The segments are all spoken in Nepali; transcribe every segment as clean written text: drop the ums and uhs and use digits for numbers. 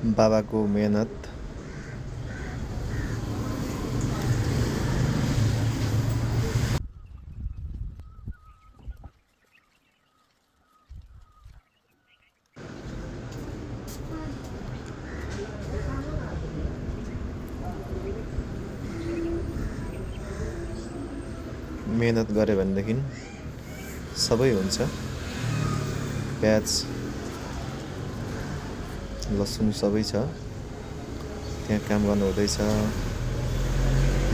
बाबाको मेहनत। मेहनत गऱ्यो भनेदेखि सबै हुन्छ। प्याज लसुन सबै छ, त्यहाँ काम गर्नु हुँदैछ,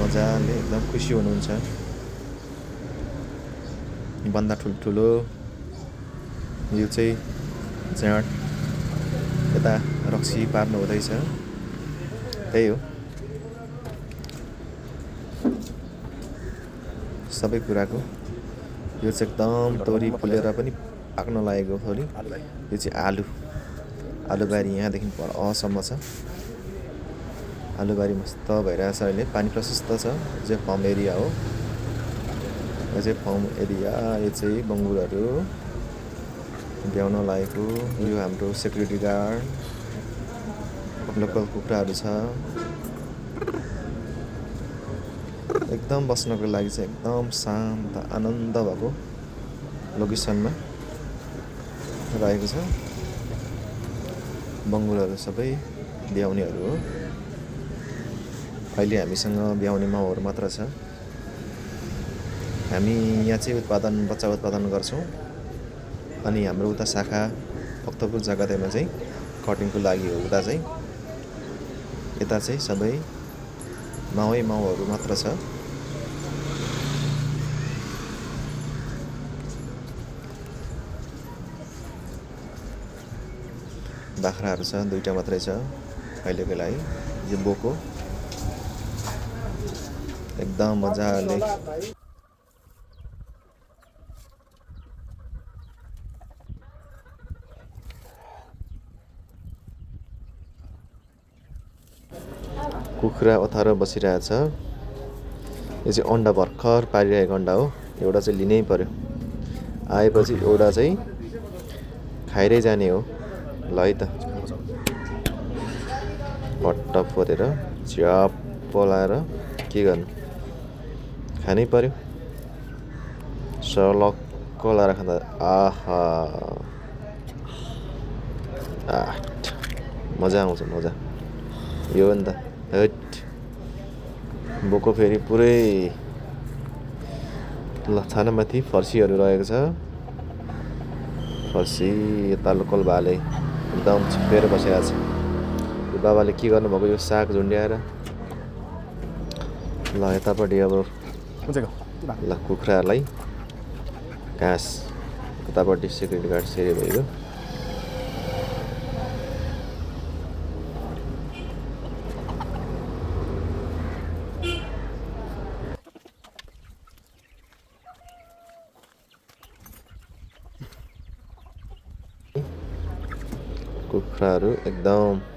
मजाले एकदम खुसी हुनुहुन्छ। बन्दा ठुल्ठुलो, यो चाहिँ जाँड यता रक्सी पार्नु हुँदैछ, त्यही हो सबै कुराको। यो चाहिँ एकदम तोरी फुलेर पनि पाक्न लागेको थोरी। यो चाहिँ आलुबारी यहाँदेखि पर असम्म छ। आलुबारी मस्त भइरहेछ अहिले, पानी प्रशस्त छ। यो चाहिँ फर्म एरिया हो, यो चाहिँ फर्म एरिया। यो चाहिँ बङ्गुरहरू ब्याउन लागेको। यो हाम्रो सेक्युरिटी गार्ड, लोकल कुखुराहरू छ। एकदम बस्नको लागि चाहिँ एकदम शान्त आनन्द भएको लोकेसनमा रहेको छ। बङ्गुरहरू सबै ब्याउनेहरू हो। अहिले हामीसँग ब्याउने माउहरू मात्र छ। हामी यहाँ चाहिँ बच्चा उत्पादन गर्छौँ। अनि हाम्रो उता शाखा भक्तपुर जग्गामा चाहिँ कटिङको लागि हो। उता चाहिँ यता चाहिँ सबै माउहरू मात्र छ। बाख्राहरू छ, 2टा मात्रै छ अहिलेको लागि। यो बोको एकदम मजाले कुखुरा ओथारो बसिरहेछ। यो चाहिँ अन्डा भर्खर पारिरहेको अन्डा हो। एउटा चाहिँ लिनै पर्यो, आएपछि एउटा चाहिँ खाइरै जाने हो। ल है त, भट्ट फोरेर झ्याप्प लाएर के गर्नु, खानै पर्यो। सलक्क लाएर खाँदा आहा मजा आउँछ, मजा। यो हो नि त, हट बोको फेरि पुरै छानामाथि फर्सीहरू रहेको छ। फर्सी यता लोकल भाले एकदम छिप्पेर बसिरहेको छ। यो बाबाले के गर्नुभएको, यो साग झुन्ड्याएर। ल यतापट्टि अब ल कुखुराहरूलाई घाँस, यतापट्टि सेक्युरिटी गार्ड सेरी भइगयो। कुखुराहरू एकदम